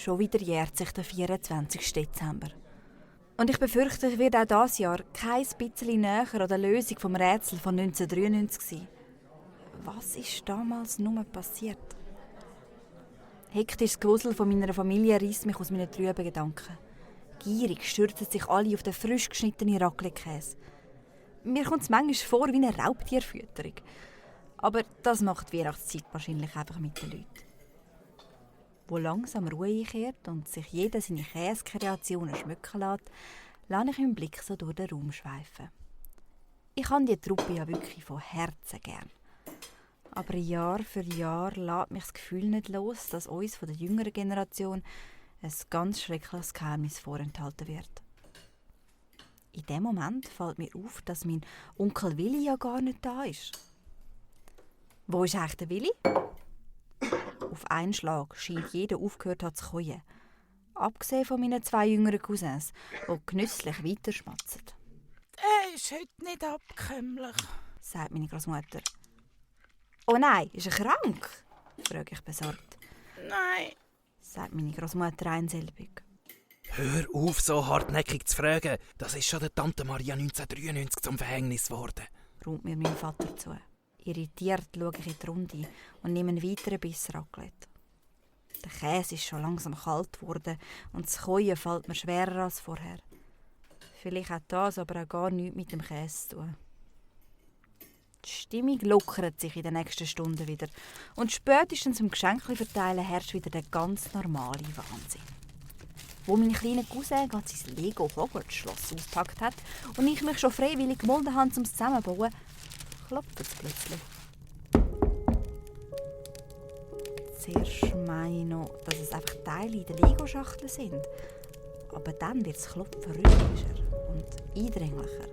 Schon wieder jährt sich der 24. Dezember. Und ich befürchte, ich werde auch dieses Jahr kein bisschen näher an der Lösung des Rätsels von 1993 sein. Was ist damals nur passiert? Hektisches Gewusel von meiner Familie reißt mich aus meinen trüben Gedanken. Gierig stürzen sich alle auf den frisch geschnittenen Raclette-Käse. Mir kommt es manchmal vor wie eine Raubtierfütterung. Aber das macht die Weihnachtszeit wahrscheinlich einfach mit den Leuten. Wo langsam Ruhe einkehrt und sich jeder seine Käsekreationen schmücken lässt, lasse ich meinen Blick so durch den Raum schweifen. Ich habe diese Truppe ja wirklich von Herzen gern. Aber Jahr für Jahr lässt mich das Gefühl nicht los, dass uns von der jüngeren Generation ein ganz schreckliches Geheimnis vorenthalten wird. In dem Moment fällt mir auf, dass mein Onkel Willi ja gar nicht da ist. Wo ist eigentlich der Willi? Auf einen Schlag scheint jeder aufgehört hat zu keuchen. Abgesehen von meinen 2 jüngeren Cousins, die genüsslich weiterschmatzen. Der ist heute nicht abkömmlich, sagt meine Großmutter. «Oh nein, ist er krank?» frage ich besorgt. «Nein», sagt meine Großmutter einsilbig. Hör auf, so hartnäckig zu fragen. Das ist schon der Tante Maria 1993 zum Verhängnis geworden. Raunt mir mein Vater zu. Irritiert schaue ich in die Runde und nehme einen weiteren Biss Raclette. Der Käse ist schon langsam kalt geworden und das Käuen fällt mir schwerer als vorher. Vielleicht hat das aber auch gar nichts mit dem Käse zu tun. Die Stimmung lockert sich in den nächsten Stunden wieder und spätestens im Geschenkli-Verteilen herrscht wieder der ganz normale Wahnsinn. Wo mein kleiner Cousin gerade sein Lego-Hogwarts-Schloss ausgepackt hat und ich mich schon freiwillig gemolden habe, um es zusammenzubauen, klopft es plötzlich. Zuerst meine ich noch, dass es einfach Teile in der Lego-Schachtel sind. Aber dann wird das Klopfen rhythmischer und eindringlicher.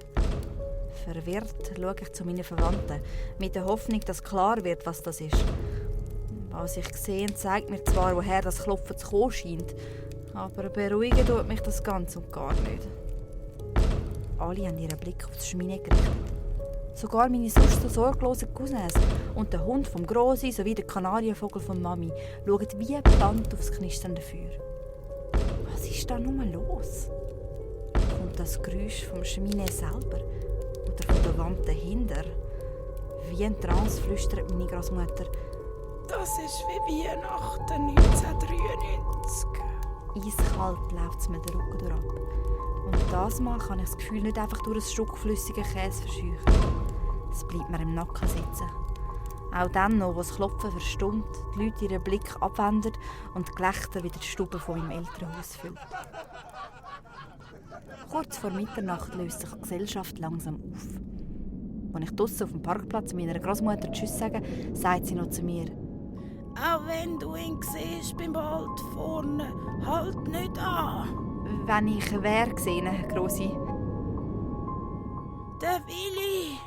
Verwirrt schaue ich zu meinen Verwandten, mit der Hoffnung, dass klar wird, was das ist. Was ich sehe, zeigt mir zwar, woher das Klopfen zu kommen scheint, aber beruhigen tut mich das ganz und gar nicht. Alle haben ihren Blick auf das Schmine gerichtet. Sogar meine sonst so sorglosen Cousins und der Hund vom Grossi sowie der Kanarienvogel von Mami schauen wie gebannt aufs knisternde Feuer. Was ist da nur los? Kommt das Geräusch vom Schmine selber oder von der Wand dahinter? Wie ein Trance flüstert meine Großmutter. das ist wie Weihnachten 1993. Eiskalt läuft es mir den Rücken durch ab. Und das Mal kann ich das Gefühl nicht einfach durch ein Stück flüssigen Käse verscheuchen. Es bleibt mir im Nacken sitzen. Auch dann noch, wo das Klopfen verstummt, die Leute ihren Blick abwenden und die Gelächter wieder die Stube von meinem Elternhaus füllt. Kurz vor Mitternacht löst sich die Gesellschaft langsam auf. Als ich draussen auf dem Parkplatz meiner Großmutter Tschüss sage, sagt sie noch zu mir: Auch wenn du ihn siehst beim Wald vorne, halt nicht an. Wenn ich wer gesehen, Grossi? Der Willi.